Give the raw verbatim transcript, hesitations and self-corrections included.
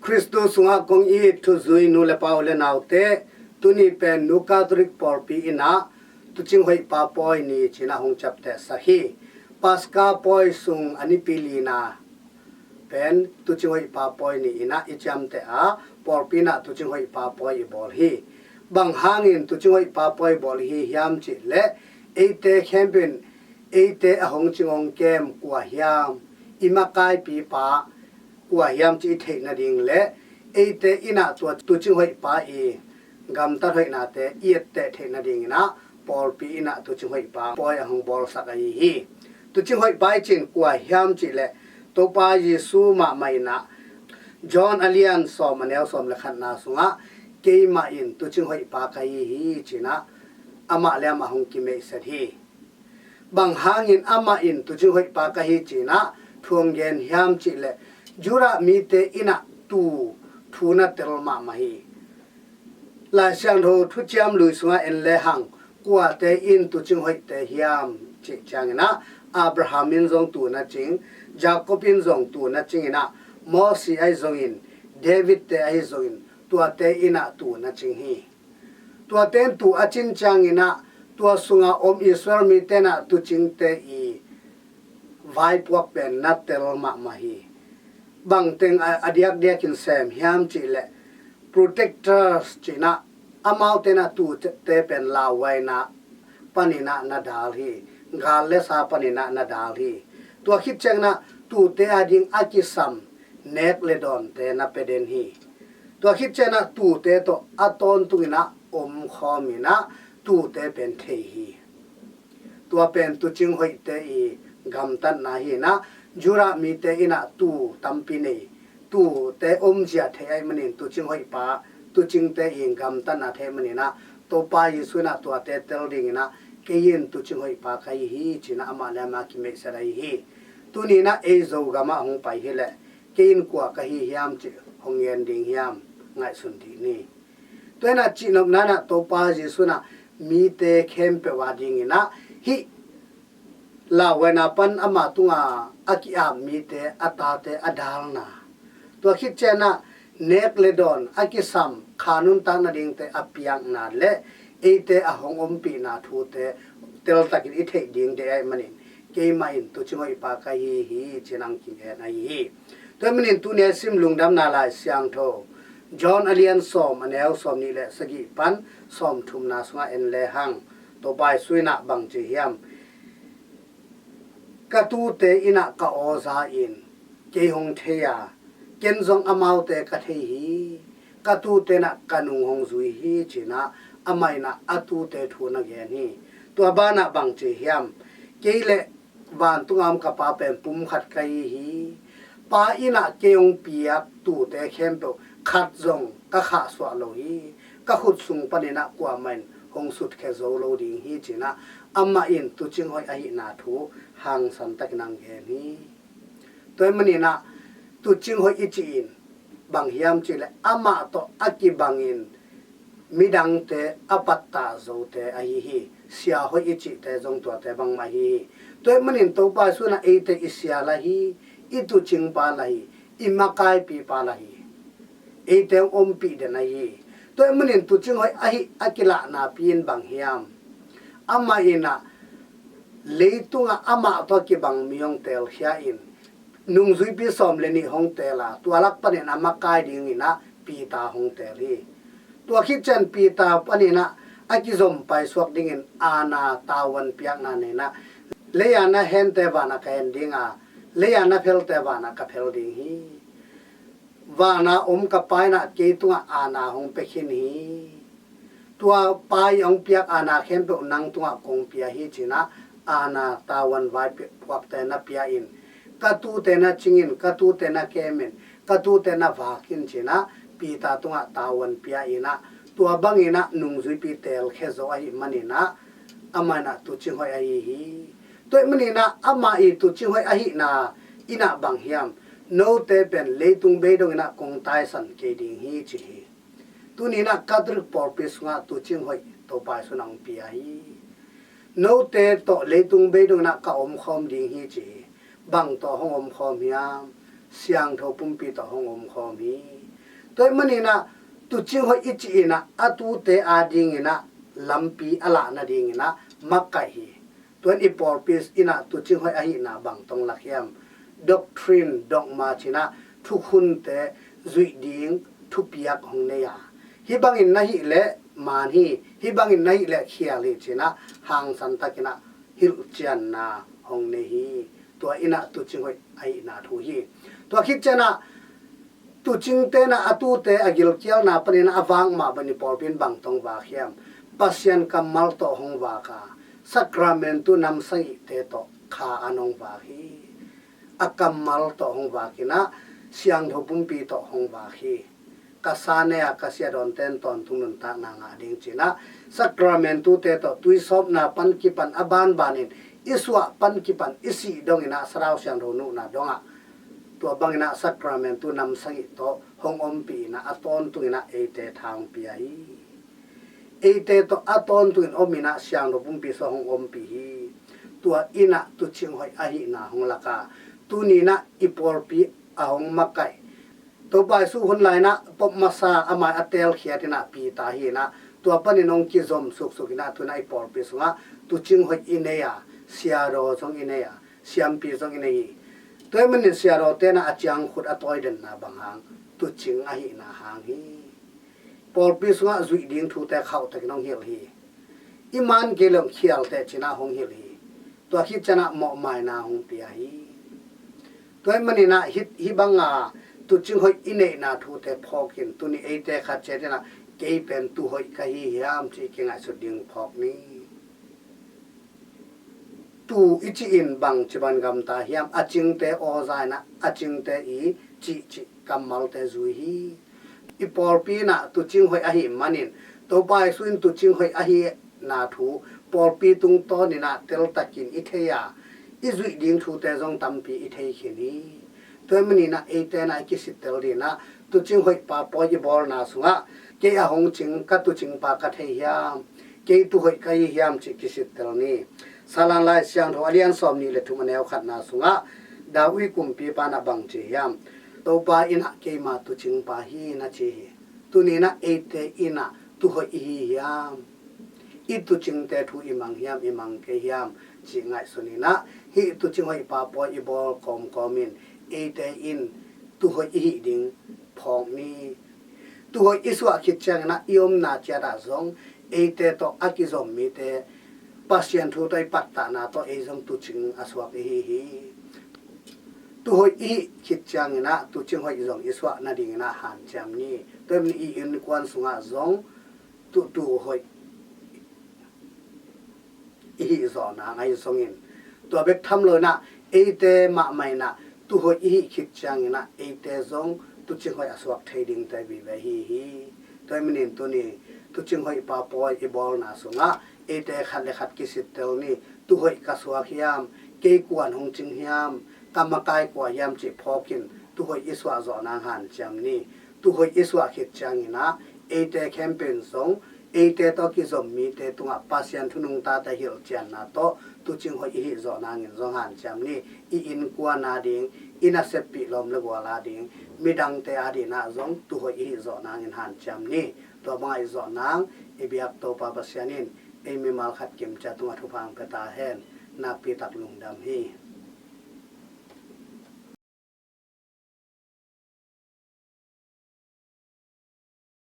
Khristu sungah kong it thuzui nu le pa, u le naute, tuni pen Nu Catholic pawlpi in ah Tuucing Hoih Pa Pawi ni ci-in ah hong ciaptehsak hi. Paska pawi sung a nipi lina pen Tuucing Hoih Pa Pawi ni-in ah i ciamteh a, pawlpi in ah Tuucing Hoih Pa Pawi i bawl hi. Bang hangin Tuucing Hoih Pa Pawi bawl i hi hiam cih leh, eite khempeuh in eite a hong cing hong kem kua hiam, i makaipipa kua hiam cih i theih nading le eite in ah tua Tuucing Hoih Pa i gamtat hoihnate i etteh theih nadingin ah pawlpi in ah Tuucing Hoih Pa Pawi a hong bawlsak ahi hi. Tuucing Hoih Pa i cih in kua hiam cih leh, Topa Jesu mahmah in ah John a lian sawm, a neu sawm le khatna sungah, "Keimah in Tuucing Hoih Pa ka hi hi," ci-in ah amah le amah hong kimeihset hi. Bang hangin amah in Tuucing Hoih Pa ka hi ci-in ah thu hong gen hiam cih leh, Judah mite in ah tuu thu na tel mahmah hi. Lai Siangtho Thuciam Lui sungah en lehang, kuate in Tuucing Hoihte hiam cih ciangin ah, Abraham in zong tuu na cing, Jacob in zong tuu na cing in ah, Moses ahi zongin, David-te ahi zongin, tuate in ah tuu na cing hi. Tuate in tuu a cin ciangin ah, tua sungah om Israel mite in ah tuucingte i vaipuak pen na tel mahmah hi. Bangteng a, a diakdiakin sem hiam cih leh, protectors ci-in ah, amaute in ah tuute pen lauhuaina panin ah na dal hi. Gal le sa panin ah na dal hi. Tua khit ciangin ah tuute ading a kisam nek le dawnte na pia den hi. Tua khit ciangin ah tuute tawh a tawntungin ah omkhawm in ah tuute pen thei hi. Tua pen Tuucing Hoihte i gamtatna hi in ah, Judah mite in ah tuu tampi nei, tuute omzia thei ahih manin, Tuucing Hoih Pa, tuucingte i gamtatna thei ahih manin ah, Topa Jesu in ah tuate tel dingin ah, "Kei in Tuucing Hoih Pa ka hi hi," ci-in ah amah le amah kimeihset ahi hi. Tuni in ah ei Zogam ah hong pai hi leh, "Kei in kua ka hi hiam?" cih hong gen ding hiam, ngaihsun dih ni. Tua in ah cihnopna in ah Topa Jesu in ah mite khempeuh adingin ah hih lauhuaina pan ama tunga a ki-ap mite, a tate a dalna, tua khit ciangin ah nek le dawn a kisam kha nuntak nadingte a piakna le eite a hong ompihna thute teltakin i theih ding deih ahih manin, "Keimah in Tuucing Hoih Pa ka hi hi," ci-in hong kigen ahi hi. Tua ahih manin tuni a i sim Lungdamna Lai Siangtho, John a lian sawm, a neu sawmnih le sagih pan sawmthumna sungah en lehang, Topa Jesu in ah bang ci hiam? "Ka tuute in ah ka aw za in, kei hong thei a, ken zong amaute ka thei hi. Ka tuute in ah ka nung hong zui hi," ci-in ah amah in ah a tuute thu na gen hi. Tua banah bang ci hiam? "Kei le vantunga om ka Pa pen pumkhat ka hi hi. Pa in ah kei hong piak tuute khempeuh khat zong ka khahsuah lo hi. Ka khut sung panin ah kuamah in hong sutkhia zo lo ding hi," ci-in ah amah in Tuucing Hoih ahihna thu hangsan takin hong gen hi. Tua ahih manin ah Tuucing Hoih i cih in bang hiam cih leh, amah tawh a kibangin midangte a pattah zote ahi hi. Sia hoih i cihte zong tuate bangmah ahi hi. Tua ahih manin Topa Jesu in ah eite i Sia lah hi, i tuucingpa lah hi, i makaipipa lah hi. Eite hong ompih den ahi hi. Tua ahih manin Tuucing Hoih ahih a kilahnapi in bang hiam? Amah in ah leitungah amah tawh a kibang mi hong teelkhia in, nungzuipi sawm le nih hong teel a, tua lak panin a makai dingin ah Peter hong teel hi. Tua khit ciang Peter panin ah a kizom paisuak dingin aana, tavuan piakna nei in ah, "Lei-a na hente vanah ka hen ding a, lei-a na phelte vanah ka phel ding hi. Vana om ka Pa in ah kei tungah aana hong pia khin hi. Tua Pa i hong piak aana khempeuh nang tungah kong pia hi," ci-in ah aana, tavuan, vai pi-, puakte na pia in, "Ka tuute na cing in, ka tuute na kem in, ka tuute na vak in," ci-in ah Peter tungah tavuan pia in ah, tua bangin ah nungzuipi teelkhia zo ahih manin ah amah in ah Tuucing Hoih ahi hi. Tua ahih manin ah amah i Tuucing Hoih ahihna in ah bang hiam? "Note pen leitung bei dongin ah kong taisan kei ding hi," ci hi. Tuni in ah Catholic pawlpi sungah Tuucing Hoih Topa Jesu in hong pia hi. "Note tawh leitung bei dongin ah ka omkhawm ding hi," ci hi. Bang tawh hong omkhawm hiam? Siangtho Pumpi tawh hong omkhawm hi. Tua ahih manin ah tuucing hoih i cih in ah a tuute adingin ah lampi a lah nadingin ah makaih hi. Tua in i pawlpi in ah tuucing hoih ahihna bang tawh hong lak hiam? Doctrine, dogma ci-in ah thukhunte zuih ding thupiak hong nei a, hih bangin na hih leh man hi, hih bangin na hih leh khial hi ci-in ah hangsan takin ah hilhcianna hong nei hi. Tua in ah tuucing hoih ahihna thu hi. Tua khit ciangin ah tuucingte in ah a tuute a gilkialna panin ah a vak mah bangin i pawlpi in bang tawh hong vak hiam? Pasian kammal tawh hong vak a, Sacramentu nam sagihte tawh kha an hong vak hi. A kammal tawh hong vak in ah siangtho pumpi tawh hong vak hi. Ka sa nei a, ka siadawnte in tawntung nuntakna ngah ding ci-in ah Sacramentute tawh tuisawpna pan kipan a banbanin i suah pan kipan i sih dongin ah Thlarau Siangtho nuhna dongah tua bangin ah Sacramentu nam sagih tawh hong ompih in ah a tawntungin ah eite tha hong pia hi. Eite tawh a tawntungin om in ah siangtho pumpi sungah hong ompih hi. Tua in ah tuucing hoih ahihna hong lak a, tuni in ah i pawlpi a hong makaih Topa Jesu hun lai-in ah Pope masa a mai a teelkhiat in ah Peter hi in ah tua panin hong kizom suksuk in ah tu-in ah i pawlpi sungah tuucing hoih i nei a, siadaw zong i nei a, siampi zong i nei hi. Tua ahih manin siadawte in ah a ciangkhut a tawi denna bang hang? Tuucing ahihna hang hi. Pawlpi sungah zuih ding thute khauhtakin hong hilh hi. I man kei leh hong khial teh ci-in ah hong hilh hi. Tua khit ciangin ah mawhmaina hong pia hi. Tua ahih manin ah hih, hih banga tuucing hoih i neihna thute phawkin tuni eite khat ciat in ah kei pen tuuhoih ka hi hiam ci kingaihsut ding phawk ni. Tuu i cih in bangci bangin gamta hiam? A cingte aw za in ah a cingte i cih cih kammalte zui hi. I pawlpi in ah tuucing hoih ahih manin Topa Jesu in tuucing hoih ahihna thu pawlpi tungtawn in ah teltakin i thei a, i zuih ding thute zong tampi i thei khin hi. Tua ahih manin ah eite in ah i kisittel dingin ah tuucing hoih papawi i bawlna sungah kei a hong cing ka tuucingpa ka thei hiam? Kei tuuhoih ka hi hiam cih kisittel ni. Salan Lai Siangtho a lian sawmnih le thum a neu khatna sungah David kumpipa in ah bang ci hiam? Topa in ah keima tuucingpa hi na ci hi. Tuni in ah eite in ah tuuhoih i hi hiam? I tuucingte thu i mang hiam, i mang kei hiam cih ngaihsun in ah hih tuucing hoih papawi i bawl kawmkawm in eite in tuuhoih i hih ding phawk ni. Tuuhoih i suah khit ciangin ah i omna ciat ah zong eite tawh a kizom mite Pasian thu tawh i pattahna tawh ei zong tuucing a suak i hi hi. Tuuhoih i hih khit ciangin ah tuucing hoih zong i suah nadingin ah hanciam ni. Tua ahih manin i innkuan sungah zong tu, tuuhoih i hih zawh nang ahi zongin, tua bek tham lo in ah eite mahmah in ah tuuhoih i hih khit ciangin ah eite zong tuucing hoih a suak thei dingte vive hi hi. Tua ahih manin tuni tuucing hoih papawi i bawlna sungah eite khat le khat kisittel ni. Tuuhoih ka suak hiam? Kei kua'n hong cing hiam? Ka makai kua hiam cih phawkin tuuhoih i suah zawh nang hanciam ni. Tuuhoih i suah khit ciangin ah eite khempeuh in zong eite tawh kizom mite tungah Pasian thu nungtate hilhcianna tawh tuucing hoih i hih zawh nangin zong hanciam ni. I innkuan ading, i naseppih lawm le gual ading, midangte adingin ah zong tuuhoih i hih zawh nangin hanciam ni. Tua banga i zawh nang i biak Topa Pasian in ei mimal khat kimciat tungah thupha hong pia ta hen. Nakpi tak lungdam hi.